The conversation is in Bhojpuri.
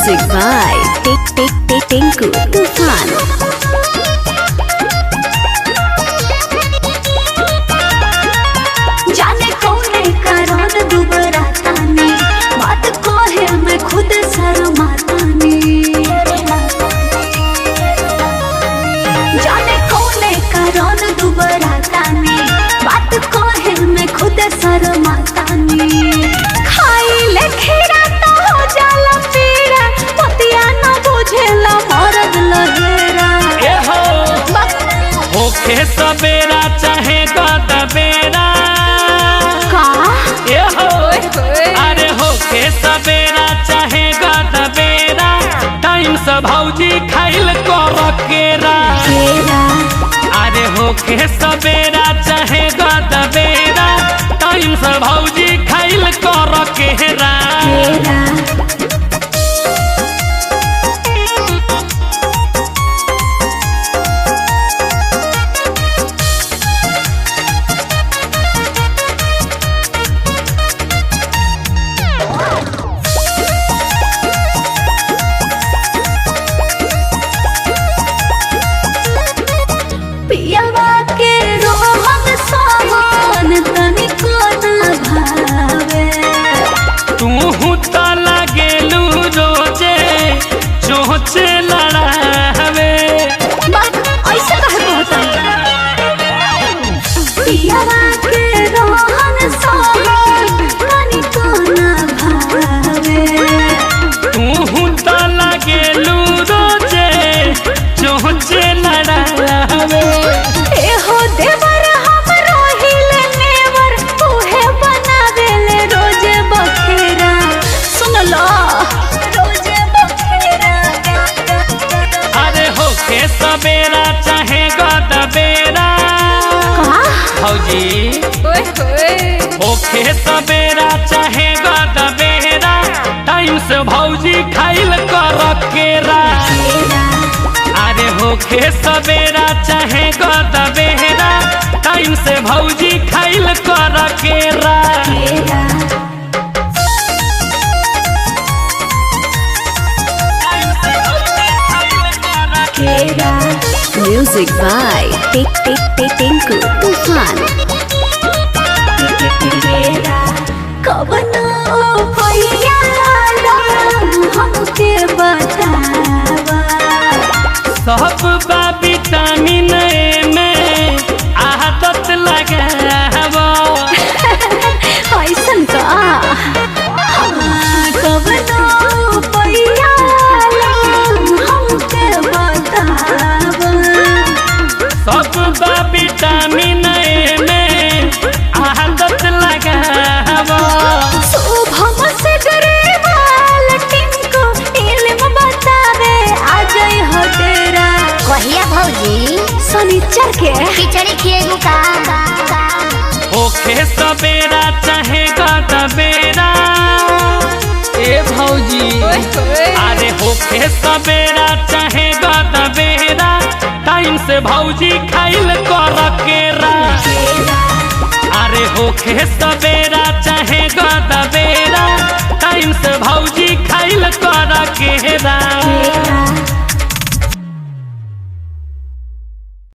Music by Tik Tik Tik Tinku Tufan. जाने कौने कारण दुबरातानी, बात कहे में खुद शर्मातानी। जाने कौने कारण दुबरातानी, बात कहे में खुद शर्मातानी। खाई ले खीरा तो हो जाला पीरा, पतिया न बुझेला मरद लगेरा। ए हो होखे सवेरा चाहे गदबेरा। का ए हो अरे होखे सवेरा चाहे गदबेरा, टाइम से भौजी खाइल कर केरा। केरा। अरे होखे सवेरा चाहे गदबेरा, टाइम से भौजी खाइल कर केरा। केरा। पियवा के रोहन सोहन तनिको ना भावे। तू त लागेलू रोजे चोचे लड़ावे। बात ऐसे काहे कहता? पियवा के रोहन सोहन तनिको ना भावे। तू त लागेलू रोजे चोचे लड़ावे। एहो देवर हम रोहिले नेवर, तूहे बनावेले रोजे बखेरा। सुन लो रोजे बखेरा। अरे होखे सवेरा चाहे गदबेरा। का भौजी होखे सवेरा चाहे गदबेरा, टाइम से भौजी खाइल कर केरा। अरे होखे सवेरा चाहे गदबेरा, टाइम से भौजी खाइल कर केरा। केरा। केरा। Music by Tik Tik Tik Tinku Tufan. केरा। कवनो पैया हमके बतावा। सब बा विटामिन ए में आदत लगावा। ऐसन का हाँ, कवनो पैया हमके बतावा। सब बा विटामिन ए में आदत लगावा। शुभम से गरेवाल टिंकू इल्म बतावे आ जाई हो तेरा। कहिया भौजी? शनिचर के। खिचड़ी खिएबू का? होखे सवेरा चाहे गदबेरा। ए भौजी अरे होखे सवेरा चाहे गदबेरा, टाइम से भौजी खाइल कर केरा। अरे होखे सवेरा चाहे गदबेरा, टाइम से भौजी खाइल कर केरा। केरा।